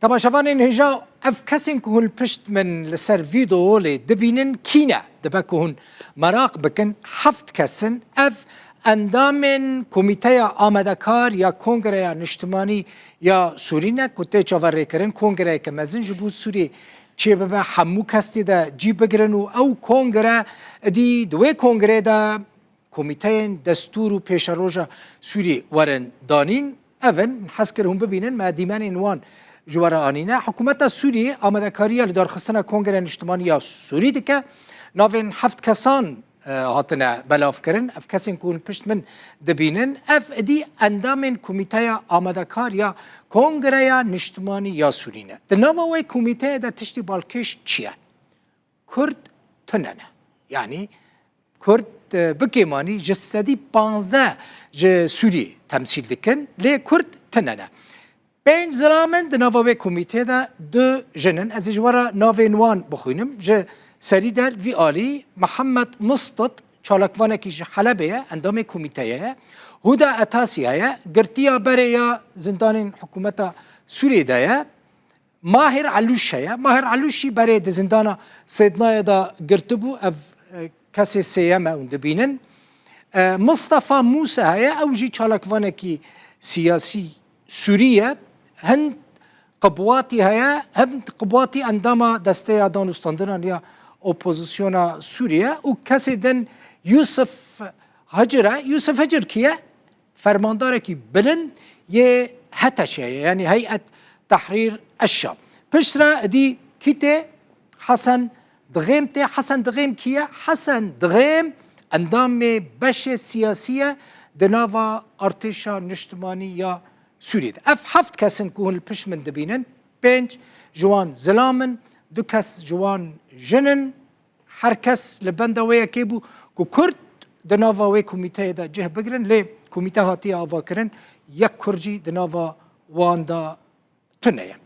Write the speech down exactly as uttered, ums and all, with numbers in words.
Temaşevanên hêja, ev kesên ku hûn li pişt min li ser vîdeo lê dibînin kî ne? Dibe ku hûn meraq bikin, heft kes in. Ev endamên Komîteya Amadekar ya Kongreya Niştimanî ya Sûrî ne ku tê çaverêkirin. Kongreyeke mezin ji bo Sûriyê çêbibe, hemû kes tê de cî bigirin û ew kongre, êdî di wê kongreyê de komîteyên destûr û pêşeroja Sûriyê werin danîn. Ev in, min hez kir hûn bibînin, me dîmenên wan ji we re anîne. Hikûmeta Sûriyê amadekariya lidarxistina Kongreya Niştimanî ya Sûrî dike. Navên heft kesan, e, hatine belavkirin. Ev kesên ku hûn pişt min dibînin, ev êdî endamên Komîteya Amadekar ya Kongreya Niştimanî ya Sûrî ne. Di nava wê komîteyê de tiştî balkêş çi ye? Kurd tune ne. Yanî Kurd, e, bi kêmanî ji sedî panzdeh ji Sûriyê temsîl dikin, lê Kurd tune ne. Pênc zilam in di nava wê komîtê de, du jin in. Ez ê ji we re navên wan bixwînim. Ji serî de vî alî Mihemed Mistit, çalakvanekî ji Helebê ye, endamê komîteyê ye. Huda Etasî heye, girtiya berê ya zindanên hikûmeta Sûriyê de ye. Mahir Elûş heye. Mahir Elûş jî berê di zindana Sêdnayê de girtibû. Ev, e, kesê sêyem e hûn dibînin. E, Mistefa Mûsa heye. Ew jî çalakvanekî siyasî Sûrî ye. Hin Qibwatî heye. Hin Qibwatî endama Desteya Danûstandinan ya Opozisyona Sûrî ye. Û kesê din Yusuf Hicir e. Yusuf Hicir kî ye? Fermandarekî bilind yê HTŞ'ê ye, yanî Heyet Tehrîr Eşşam. Piştre êdî kî tê? Hesen Dixêm tê. Hesen Dixêm kî ye? Hesen Dixêm endamê beşê siyasî ye di nava artêşa niştimanî ya Sûriyê de. Ev heft kes in ku hûn li pişt min dibînin. Pênc ji wan zilam in, du kes ji wan jin in. Her kes li benda wê yekê bû ku Kurd di nava wê komîteyê de cih bigirin, lê komîte hatiye avakirin, yek Kurd jî di nava wan de tune ye.